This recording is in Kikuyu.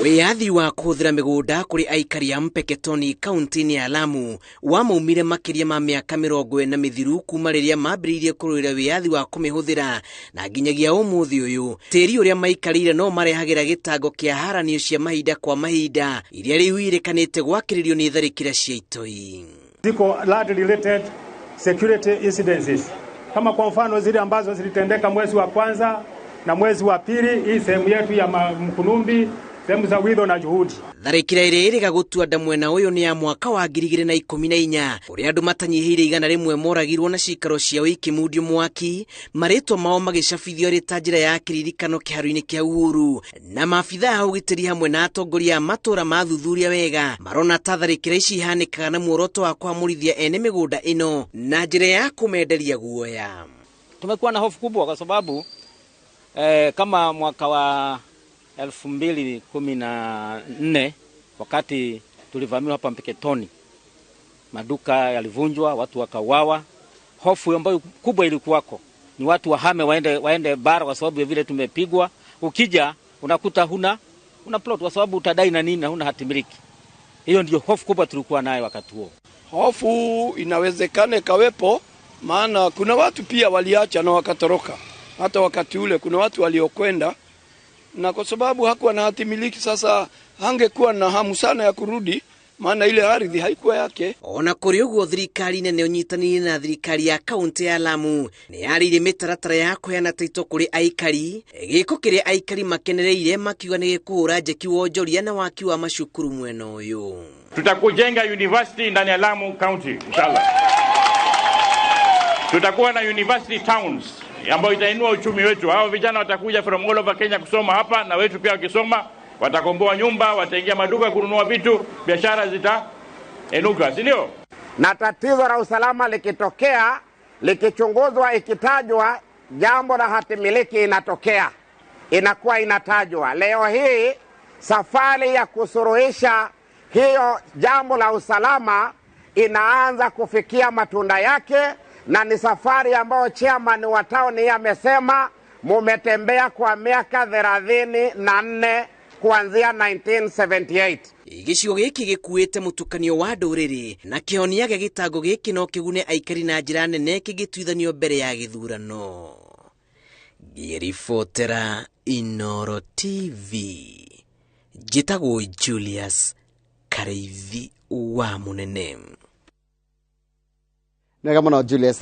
Wĩyathi wa kũhũthĩra mĩgũnda kũrĩ aikari a Mpeketoni kaunti-inĩ ya Lamu wamaumire makĩria ma mĩaka 40 mĩthiru kuma rĩrĩa mambĩrĩirie kũrũĩra wĩyathi wa kũmĩhũthĩra na nginyagia ũmũthĩ ũyũ tĩri ũrĩa maikarĩire no marehagĩra gĩtango kĩa haranio cia mahinda kwa mahinda iria rĩu irĩkanĩte gwakĩrĩrio nĩ tharĩkĩra cia itoi. Ziko land related security incidences kama kwa mfano zile ambazo zilitendeka mwezi wa kwanza na mwezi wa pili, hii sehemu yetu ya Mkunumbi, sehemu za Widho na Juhudi. Tharĩkĩra ĩrĩa ĩrĩga gũtua nda mwena ũyũ nĩ ya mwaka wa 2014 ũrĩa andũ matanyihĩire 100 moragirwo na cikaro ciao ikĩmundio mwaki, marĩtwa mao magĩcabithio arĩ ta njĩra ya kĩririkano kĩharo-inĩ kĩa Uhuru, na maabithaa a ũgitĩri hamwe na atongoria a matũũra mathuthuria wega marona ta tharĩkĩra ici ihanĩkaga na muoroto wa kũhamũrithia ene mĩgũnda ĩno na njĩra ya kũmenderia guoya. Tumekuwa na hofu kubwa kwa sababu kama mwaka wa 2014 wakati tulivamiwa hapa Mpeketoni, maduka yalivunjwa, watu wakauawa. Hofu ambayo kubwa ilikuwako ni watu wahame waende bara kwa sababu ya vile tumepigwa. Ukija unakuta huna una plot kwa sababu utadai na nini na huna hatimiliki. Hiyo ndio hofu kubwa tulikuwa nayo wakati huo. Hofu inawezekana ikawepo, maana kuna watu pia waliacha na wakatoroka. Hata wakati ule kuna watu waliokwenda, na kwa sababu hakuwa na hatimiliki, sasa hangekuwa na hamu sana ya kurudi, maana ile ardhi haikuwa yake. Ona kũrĩ ũguo thirikari nene ũnyitanĩire na thirikari ya kaunti ya Lamu nĩ yarĩirie mĩtaratara ya kũheana taito kũrĩ aikari, gĩko kĩrĩa aikari makenereire makiuga nĩ gĩkũhũra njeki wonjoria na waki wa macukuru mwena ũyũ. Tutakujenga university ndani ya Lamu County inshallah. Tutakuwa na university towns ambayo itainua uchumi wetu. Hao vijana watakuja from all over Kenya kusoma hapa, na wetu pia wakisoma watakomboa nyumba, wataingia maduka kununua vitu, biashara zitainuka, si ndio? Na tatizo la usalama likitokea, likichunguzwa, ikitajwa jambo la hatimiliki inatokea, inakuwa inatajwa. Leo hii safari ya kusuruhisha hiyo jambo la usalama inaanza kufikia matunda yake, na ni safari ambayo chairman wa town hii amesema mumetembea kwa miaka 34 kuanzia 1978. Gĩcigo gĩkĩ gĩkuĩte mũtukanio wa ndũrĩrĩ na kĩhonia gĩa gĩtango gĩkĩ no kĩgune aikari na njĩra nene kĩngĩtuithanio mbere ya gĩthurano. Ngĩribotera Inooro TV, njĩtagwo Julius Karĩithi wa Mũnene. Nega mũno Julius.